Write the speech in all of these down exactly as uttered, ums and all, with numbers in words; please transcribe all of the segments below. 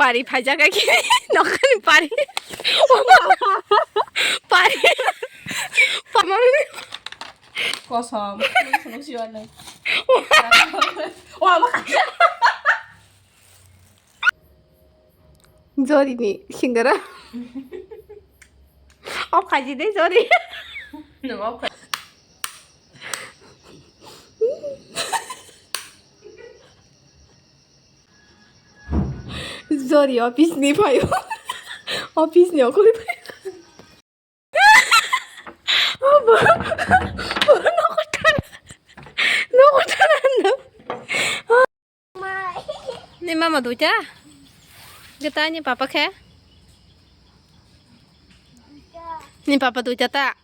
Pari phaijak ai khe nokhani pari. Pari. Pamang. Kosom. Nung siwa nung. Wah, apa kaya? Jori ni singara. Off khaji de jori. Nung off khaji. Jori office ni phaio. Office ni okori phaio. Bo, bo nokothar. Nokothar ano. Ni mama duita? Gita ni papa khe? Ni papa duita ta?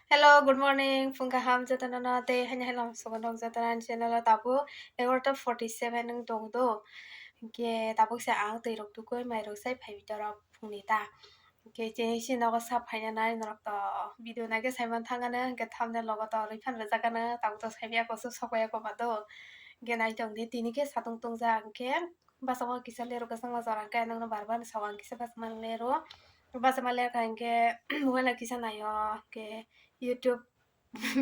Hello, good morning. Phung kaham jotono no tei haino hello sogo nok jotono ani channel o tabuk egarota forty seven wng tong do. Hingke tabuk se ang twi rok tukui mai rok sai phai bitorok phungni ta. Hingke chini si nogo sa phaina nai norok to video nai khe saiman thangano hingke thumbnail logo to rwi phan rwjak ano tabuk to saimya koso sokya koma do. Hingke nai tong di tini khe satung tongjak hingke bachama kisa lerok kwchangma jora hingke nokno bar bar ni sago ang kisa bachama lero. Bachama lerka hingke mobile kisa naio hingke YouTube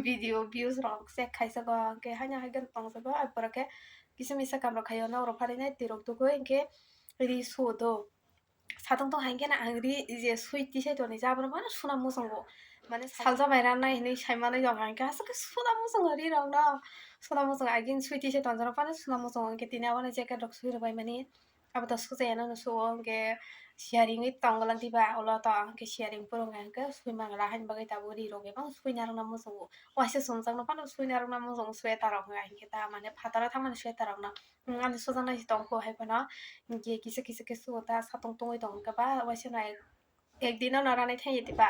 video views rok check khaisako hingke haino hai khe tongsago ai pore khe kisa misa kam rok khaio norok pharinai twi rok tugui hingke ri suo do. Satung tong hai khe na ang ri je sui tisai toni jabra mano suna muchungo mane salsa bai ranai hinui sai manui rok hai khe aswk khe suna muchungo ri rok no suna muchungo agin sui tisai tonjak rok phano suna muchungo hingke tini abono jacket rok sui rwbai mani. Abo to sujai ya no suo hingke sharing wi tong golak diba ulo to hingke sharing puro hingke sui mangla haini bagwi tabuk ri rok ebang sui narwkna muchungo waisa sumjak no phano sui narwkna muchungo sweater rok hingke ta mane phataro thangmani sweater rok no. Hmm, ani sojaknai se tongkho hai phano hingke kisa kisa khe suo ta satung tungui tong hingke ba waisa nai ek dino no ranai thangya diba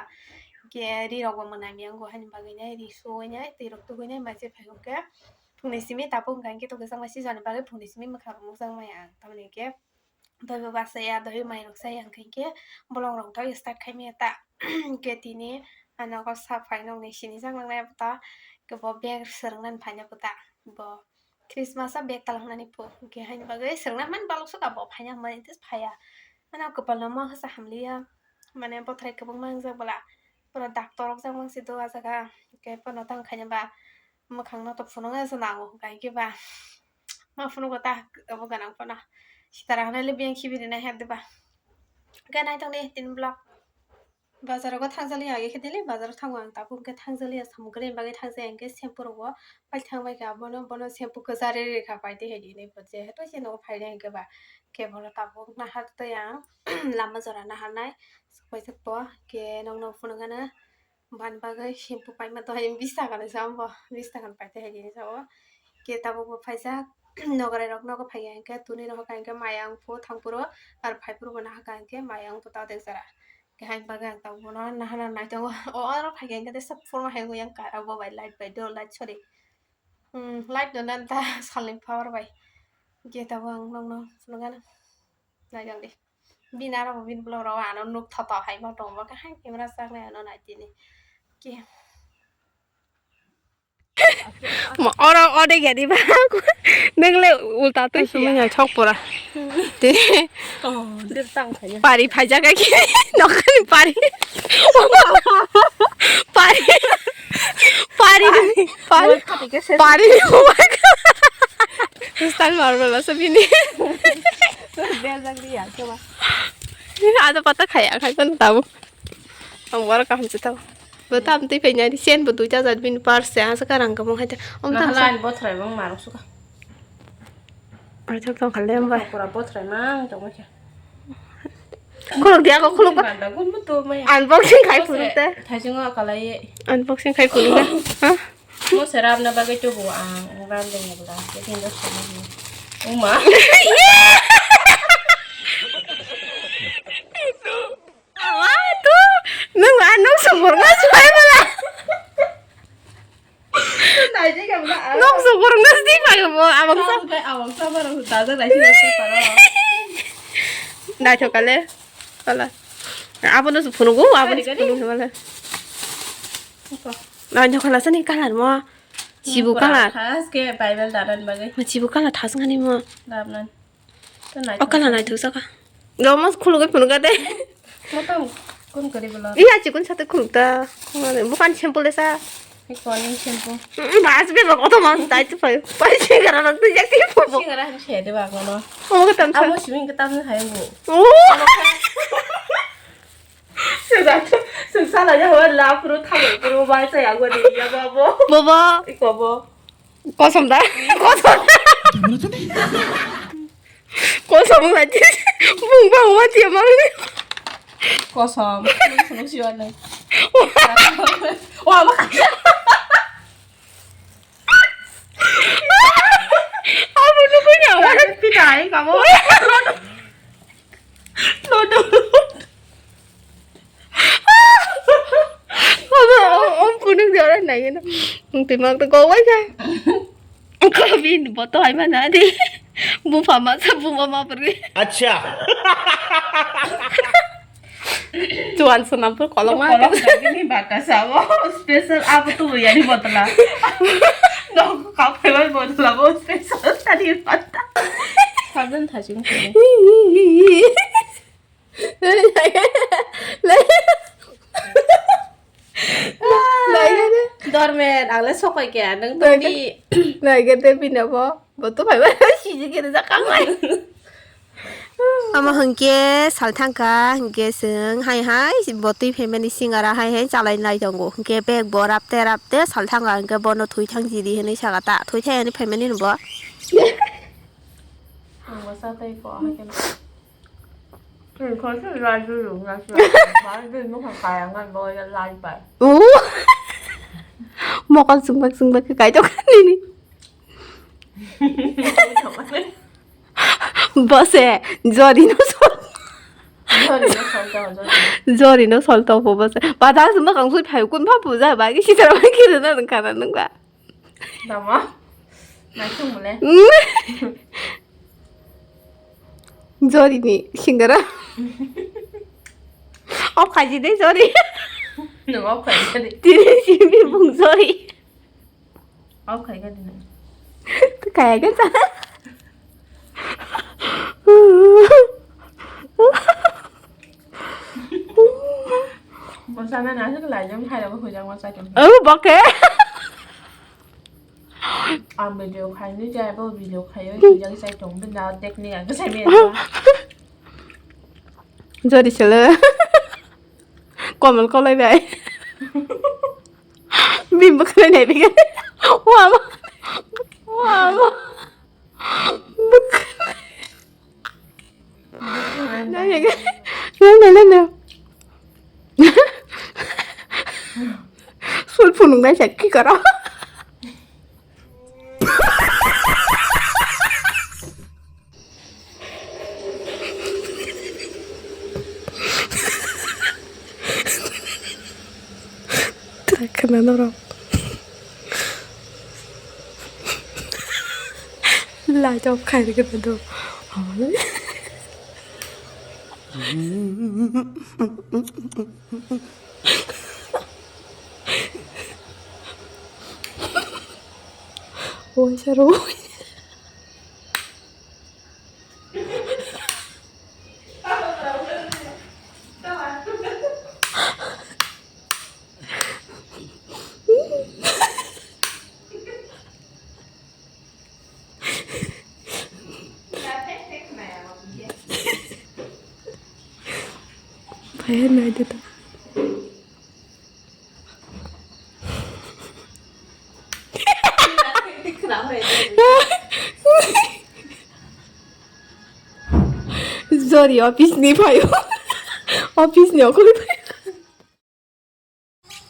hingke ri rok bo mwnai miyang go haini bagwi nai ri suoi nai twi rok tugui nai mai se phai hingke phungni simi tabuk hingka hingke tokjak mai sijani bagwi phungni simi mwkhang rok nukjak maya ang tamoni hingke. Doi bo basa ya doi mai rok chaya hingka hingke bolong rok doi start khai maya ta hingke tini ano ko sa phai nokni sini jak nangnai ta hingke bo bag swrwng nani phaina bo ta bo. Christmas o bag kalangnani po hingke haini bagwi swrwngna mani balok sukha bo phaina hwnmani tei phaiya. Mane o kwpalno ma hwsa hamliya mane bothrai kwbangma wngjak bwla pura daktor rok jak mangsi do ah jaga hingke bono tang khaina ba mwkhangno to phunukna se nango hwnkha hingke ba ma phunugo ta obo gwnang phano sitara hwnwi le biyang khibi rinai ha diba hwnkhe naitokni tini vlog. Bazar rogo thangjaliya, age khe daily bazar o thango ang, tabuk hwnkhe thangjaliya, samung kwrwini bagwi thangjaya hwnkhe shampoo rogo pai thang bai kha, bono, bono shampoo kwchari rikha paide hai hinwi, bo jehetu se nogo phaide hwnkhe ba khe bono tabuk nahar tei ang lama jora naharnai, sok pai sok bo khe nokno phunukgano bani bagwi shampoo paima to hai bish taka ni sa bo, bish taka ni paide hai hinwi sa o, khe tabuk bo phaijak nogorai rok nogo phaiya hwnkhe tuni rohor kha hwnkhe maya wngphu thangphuru, aro phaiphuru bo nahar kha hwnkhe maya wngphu ta dek jora. Khe haini bagwi ang tabuk bono nahana naitongo. O oro phaikha hwnkhe tei sab phone hai wngwi yang kara bo bai light bai do light sorry. Hmm, light no nan ta salni power bai. Khe tabuk ang nokno phunukgano. Naijang di. Bini aro bo bini vlog rok ano nuk tho tho hai ma tongo. Khe hai camera chaknai ano nai tini. Khe. Mo oro ode gari ba. Nang le ulta twi sumui nai thok pora. Te. Oh, dir tang khayo. Pari phaijak ai ki. Nokhani pari. Pari. Pari. Pari. Pari. Style marvel asa bini. Bel jak di ya, coba. Ada pata khaya khai pan tabu. Ang wara kaham se tau. Bo tam twi phai nai sen bo duita jat bini purse se asa karang kamung hai ta. Om tam Nahala sa. Ani bothrai bang marok suka. Ai thok thok khale amba. Pura bothrai mang tong khe. Khuluk dia ko khuluk ba. Banda gun bu to maya. Unboxing khai phuru te. Thajingo kalai. Unboxing khai phuru te. Ha? Mo se ramna bagwi tubu ang ram de ngabla. Ketin do soma. Uma. Awa tu, nung anung sungkur ngas pai bala. Nai je kam na. Nung sungkur ngas di pai bo, abang sa. Abang sa baru daja nai je paro. Nai thokale, bala. Abo no phunu go, abo no phunu bala. Nai thokala sani kalar mo. Chibu kalar. Khas ke Bible dadan bagwi. Ma chibu kalar thas ngani mo. Dabnan. O kala naithok saka. Romo khulugwi phunukha de. Motom kun kari bolo. Iya, chikun sate khuluk ta. Bukan shampoo le sa. Ni koning shampoo. Mm, bas be bak oto man tai tu payo. Pai singara rok tu jak ti phobo. Singara han se de bak no. Omo tam sa. Amo simi ke tam hai bu. Oh. Singsa la ya wa la pro tha pro bai sa ya go de ya babo. Bobo. Iko bo. Kosom da. Kosom. Kosom wngkha di. Bung bang wngma tiya manwi. Kosom. Phunuk phunuk siwanai. Wa ma kha. Abo nukui na wa. Pitai kamo. No, no. Abo, o, o phunuk de ora nai no. Twi mak to kowai kha. Ko bini boto hai mana di. Bupha masa buma ma purwi. Acha. Chuan sunam pur kolok ma. Kolok dagini bata sabo. Special abo tu yani botla. Dok kapai botla bo special tadi bata. Sabdan thajing. Dormen, ang le sokoi khe, nang tongdi. Naikhe tei bini bo, bo to phaiba siji khe rijak kanglai. Omo hwnkhe sal thangkha, hwnkhe chwng hai hai bo twi phaimani singara hai hai chalai lai tongo. Hwnkhe bag bo rapte rapte sal thangkha, hwnkhe bono thwi thang jidi hinwi saka ta, thwi thai hinwi phaimani no bo. Ang bo sa tei ko, hai khe. Twi khoroksa laibu rwngya se. Bai twi nokha kaya wngkha bo ya lai bai. Ooh. Mokol chwng bak chwng bak khe kaitok nini. Bose jori no sol. Jori no sol to, jori. Jori no sol to bo bose. Badang se mokang sui phai kun pha puja bai ki sitra bai ki rwna nang kana nang ba. Dama. Naising mole. Jori ni singara. Off khaji de jori. Nung off khaji de. Tini simi bung jori. Off khai ga de nung. Kaya ga sa. Bosana na sik lai jam khai rabo hujang ma sai tong. Oh, bokhe. Ang video khaini jai bo video khaio sijak sai tong bin da technique ang sai me. Jori sele. Komal kolai bai. Bim bwkhlai nai bai. Wa ma. Wa ma. Nana, nana. Sul phunuk nai sak ki karo. Khna norok. Light off khai rwgwi do. Waisa rw. Phaiya naidi ta. Jori office ni phaio. Office ni okhorwi phaio.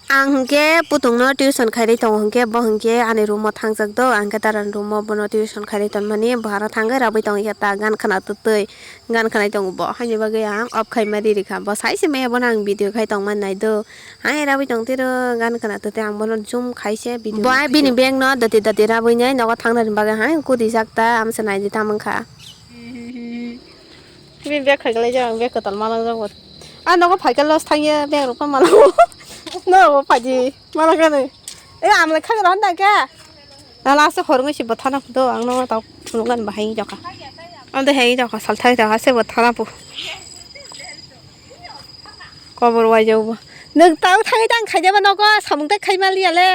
Ang hwnkhe putungno tuition khairwi tongo hwnkhe bo hwnkhe ani room o thangjak do, ang khe darani room o bono tuition khairwi tonmani bo aro thangwi rabwi tongwi khe ta gan khwna twtwi gan khwnai tongo bo, haini bagwi ang off khaima riri kha. Bo sai se maya bono ang video khai tongmani nai do, hai rabwi tong tiro gan khwna twtwi ang bono zoom khai se video. Bo ai bini bag no dati dati rabwi nai nogo thangnani bagwi hai kudijak ta, amsa naidi ta mankha. Bini bag khai kwlai jak, ang bag kwtal ma langjak bo. Ah, nogo phaikhe loss thangya, bag rok ma lango. Nogo phaidi, ma langkha nai. Eh, ang lai khagwi rw hwn da khe. Na last o horwngwi se bwthana do, ang nogo tau phunuknani bahai wng jakha. Ande hei jokha sal thai ta se bo thara pu. Kobor wai jau bo. Nwng tau thangwi tang khai jaba nogo samung tai khai mali ale.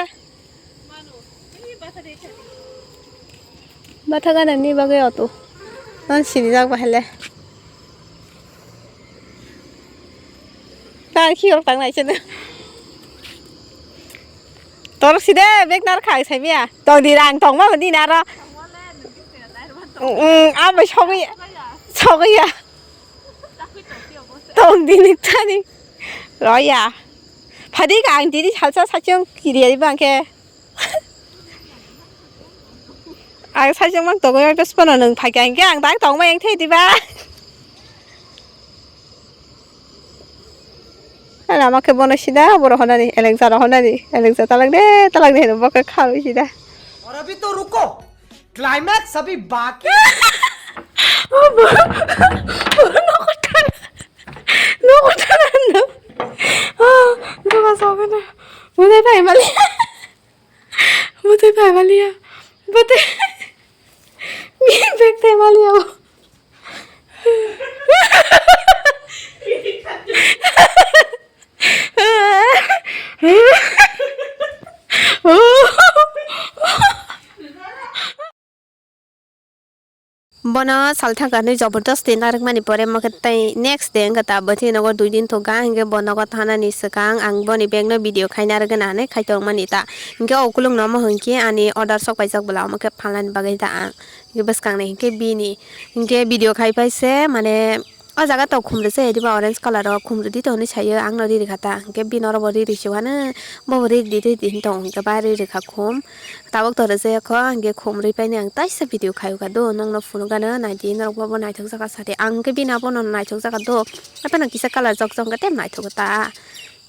Batha gana ni bagwi auto. Non sini jak bahai le. Ta khi rok tang nai chene. Tor side bek nar khai sai mia. Tong di rang tong ma di naro. Mm, mm, abo sogwi. Sogwi ya. Tong di ni tani. Roya. Phadi ka ang diri salsa sachung kiri ari bangke. Ang sachung mang togwi bes pono nung phai ka ang ke ang dang tong ma yang thai diba. Lama khe bono sida boro honani elengsa ro honani elengsa talang de talang de hino bokhe kharwi sida. और अभी तो रुको, क्लाइमैक्स अभी बाकी। Boro nogo thana nogo thana no. Duga sogana. Mudai pai mali. Bwtwi phai maliya. Bwtwi. Bini bag thai maliya o. Bono salthang kanwi jobordosti narwkmani pore omo khe tei next day wngkha ta bwthwi nogo dui din thwkha, hinkhe bo nogo thanani swkang ang boni bag no video khai narwkgwna hinwi khai tongmani ta. Hinkhe o kulukno omo hinkhe ani order sok paijak bwla omo khe phalnani bagwi ta ang. Hinkhe bwskangnai hinkhe bini hinkhe video khai paise mane o jaga tok khumrwse diba orange colour o khumrwdi to hinwi saio ang no riri kha ta. Hinkhe bini oro bo riri se uanw bobo riri riri hinwi tongo hinkhe ba riri kha khum. Tabuk to rwjak kho, ang khe khum rwi painai ang taisa video khai o kha do, nokno phunuk gana naidi, norok bo naithok jaka sadi, ang khe bini abono naithok jaka do, abono kisa colour jok jok khe tei naithok ta,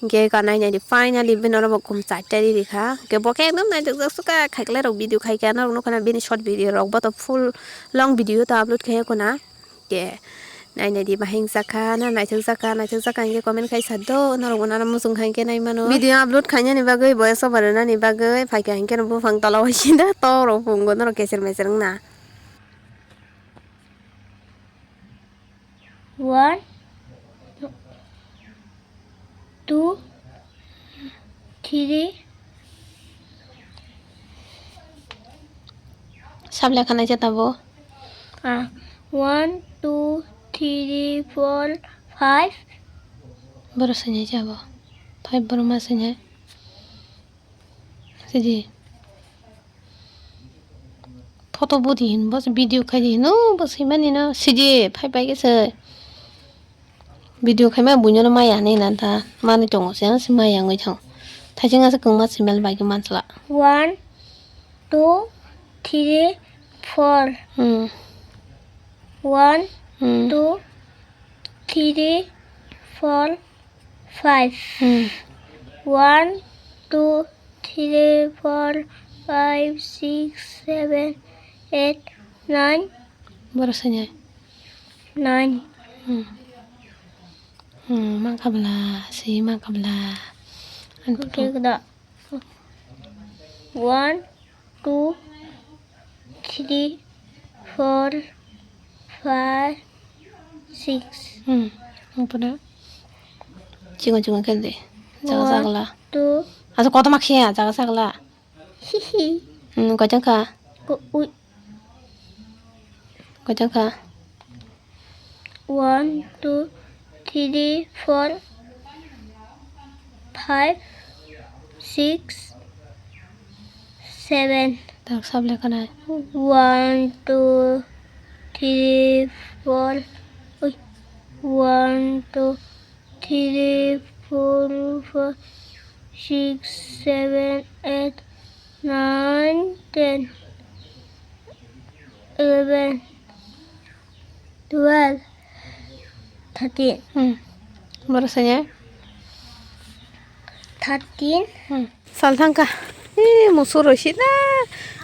hingke gana naidi finally bini oro bo khum charta riri kha, hingke bo khe ekdom naithok jak suka khaiklai rok video khai kha, norok nukha na bini short video rok bo to full long video to upload khai ya khuna. Ke, nai nai di bahai wngjakha, na naithok jakha, naithok jakha hingke comment khai sa do, norok bo nana muchung kha hingke nai mano. Video upload khainani bagwi, voice over rwnani bagwi, phaikha hingke no buphang tola o sida, tok rok pungo norok keser meser wngna. One, two, three. Sab lekha nai jeta bo. Ah, one, two, three, four, five. Boro sanya jabo. Five boro ma sanya. Sidi. Photo budi hin bo video khai di hin, oh, bo swi mani no sidi phai pai khe se video khai ma buino no maya hinwi na da mani tongo se, se maya wngwi thango. Thaising asa kwngma swi mali bai khe mansla. One, two, three, four. Hmm. One, Hmm. two, three, four, five. Hmm. One, two, three, four, five, six, seven, eight, nine. Boro sanya. Nine. Hmm. Hmm, ma kabla, si ma kabla. Ang Oke, kutu. Kada. One, two, three, four, five, six. Hmm. Ang pura. Chingo chingo khe de. Jaga One, sagla. Two. Asa koto makhe ya, jaga sagla. Hihi. Hmm, koi jang kha? Ko-, ui. Koi jang kha? One, two, three, four, five, six, seven. Tak sab lekha nai. One, two, three, four. Ui. One, two, three, four, five, six, seven, eight, nine, ten, eleven, twelve, thirteen. Hmm. Boro sanya? Thirteen. Hmm. Sal thangkha. Ee, musuk rok sina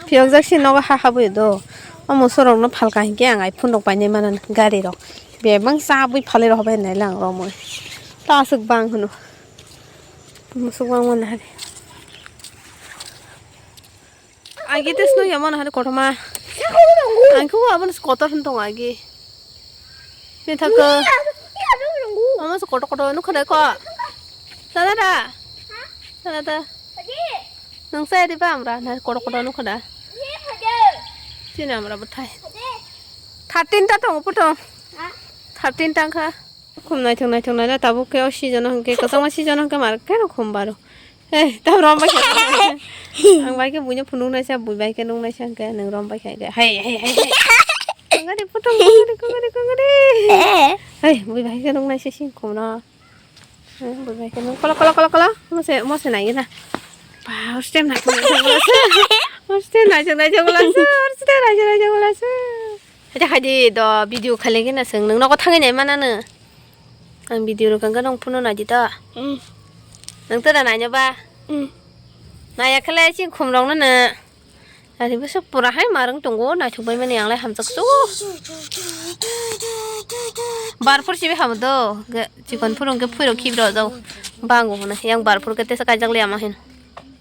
phiyokjak si nogo ha habwi do. O musuk rok no phalka hinkhe ang iPhone rok painai mano gari rok. Bebak chabwi phalwi rok bai nai lang romwi. Ta aswk bang hwno. Musuk bang mano hari. Agi tes no yamano hari kothoma. Ang khe o abono kotor hwn tongo agi. Sini thangkhe. Mama se kotor kotor nukha dai ko. Sana da. Sana da. Nang saya di ba amra na kotor kotor nukha da. Sini amra bwthai. Thirteen ta tongo puto. Thirteen ta wngkha. Khum naithok naithok naina tabuk khe o season o hwnkhe kwchangma season o hwnkhe mar khe no khum baro. Hey, tamo rom bai kha. Ang bai khe buino phunuk naisa, bui bai khe nung naisa hwnkhe nwng rom bai kha hwnkhe. Hey, hey, hey, hey. Kongari putung, kongari, kongari, kongari. Hey, bui bai khe nung naisa sing khum no. Hey, bui bai khe nung kolo, kolo, kolo, kolo. Mose, mose nai na. Ba, hostel naithok naithok wala se. Hostel naithok naithok wala se. Hostel naithok naithok wala se. Haja haji do video khale gina seng nung nogo thangai nai mana no. Ang video rok ang nong phone nai di ta. Mm. Nang tada nai ba? Mm. Nai ya khale sing khum rong na na. Ari bwswk pura hai marwng tongo, naithok bai mani ang lai hamjak su. Barphur sibi hamo do, ge, chikon phuru hwnkhe phuirok khibro jao. Bango hwnwi, yang barphur khe tesa kaijak liya ma hin.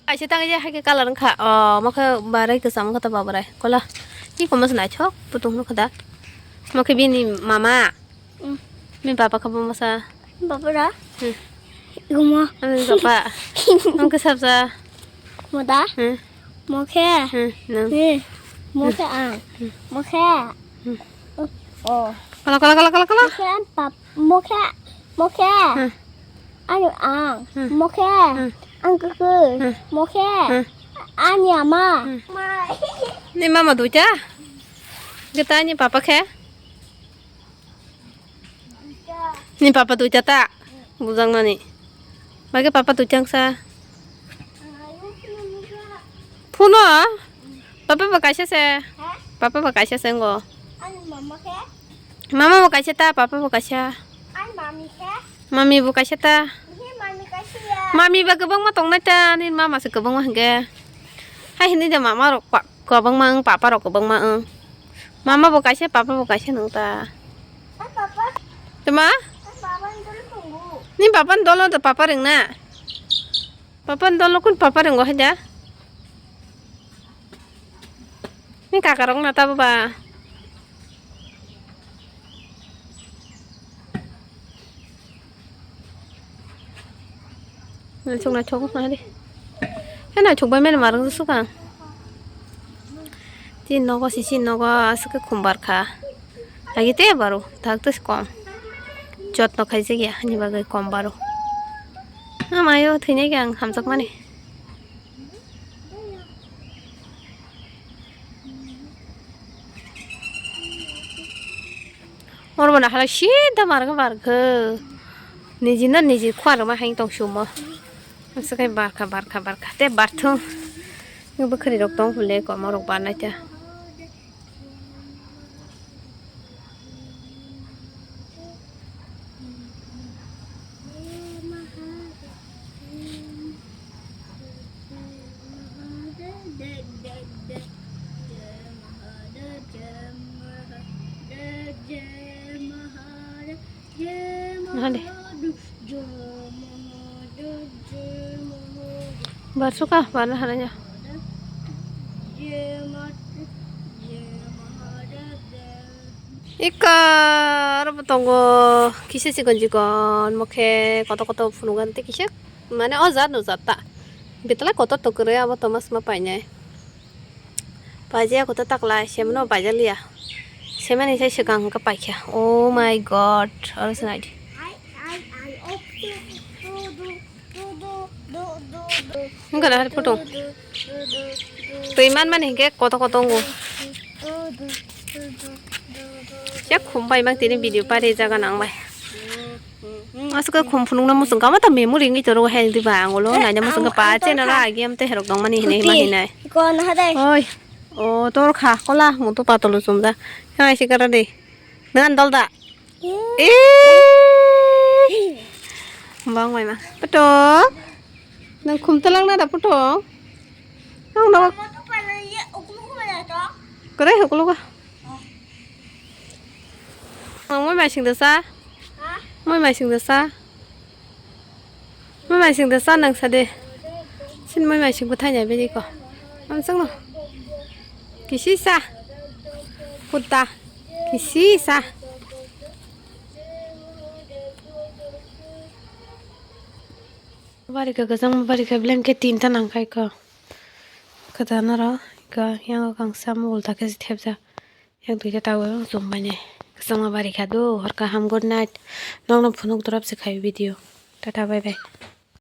Kaisa tang ye hai khe colour wngkha, o, mokhe barai kwcham wngkha ta babarai. Kola, ni komo se naithok, putung nukha da. Mokhe bini mama. Mm. Bini papa khe bo masa. Papa da? Hmm. Iguma. Ani papa. Ang khe sabsa. Moda? Hmm. Mokhe. Hmm, nang. Hmm. Mokhe ang. Hmm. Mokhe. Hmm. Oh. Kala, kala, kala, kala, kala. Mokhe ang pap-, mokhe. Hmm. Ani ang. Hmm. Mokhe. Hmm. Ang kuku. Hmm. Mokhe. Hmm. Ani ama. Hmm. Ni mama duita? Kita ni papa khe? Ni papa duita ta? Bujang nani. Bagi papa duita sa. Phuno? Papa ba kaisa se? Papa ba kaisa se ngo? Mama ba kaisa ta, papa ba kaisa. Mami ba kaisa ta. Mami ba kwbangma tongnai ta, ni mama se kwbangma hwnkhe. Hai hinui de mama rok pa-, kwbangma wng, papa rok kwbangma wng. Mama bo kaisa, papa bo kaisa nung ta. Tama? Ni papa ni dolo do papa rwng na. Papa ni dolo kun papa rwng go haida. Ni kaka rok na tabo ba. Naithok naithok wngkha de. He naithok bai mani marwk sukha. Tin nogo sisi nogo aswk khe khum barkha. Lagi te baro thak tes kom. Jotno khaijak ya hani bagwi kom baro. Amayo thwinai khe ang hamjakmani. Oro bo nahalai sida barkha barkha. Niji no niji khua rwma hai tong sumo. Aswk hai barkha barkha barkha. Te barthung. Bwkhwrwi rok tong phule komo rok barnai ta. Hade. Bar suka, bar na hana ya. Ika, aro bo tongo, kisa chikon chikon, mokhe koto koto phunugan tei kisa, mane o jat no jat ta. Betla koto to kwrwi abo toma sima painai. Paijak koto taklai, semano paijak liya. Semani sai swkang hwnkhe paikha. Oh my God, oro se naidi. Wngkha na hari photo. Twi manmani hinkhe koto koto wngo. Khe khum bai mang tini video pari jaga nang bai. Aswk khum phunukna muchung kama ta memory wngwi toro hai diba ang ulo naina muchung khe pa channel o agi am te herok tongmani hinwi ma hinai. Oi. O tor kha kola mutu patolo chumjak. Hai sikara de. Nang dol da. Eh. Bang mai ma. Puto. Nang khum talang na da puto. Nang no. Kore hukulu ka. Nang moi mai sing da sa. Moi mai sing da sa. Moi mai sing da sa nang sa de. Sin moi mai sing bwthai nai bini ko. Amsang no. Kisi sa. Putta. Kisi sa. Barikha, kwchangma barikha, blanket tinta nangkhaikho. Kwtanaro, iko, yango kangsa mugul takhe se thepjak. Yang duita tabuk chumbaini. Kwchangma barikha do, hor kaham, good night. Nokno phunuk dorop se khai video. Tata, bye bye.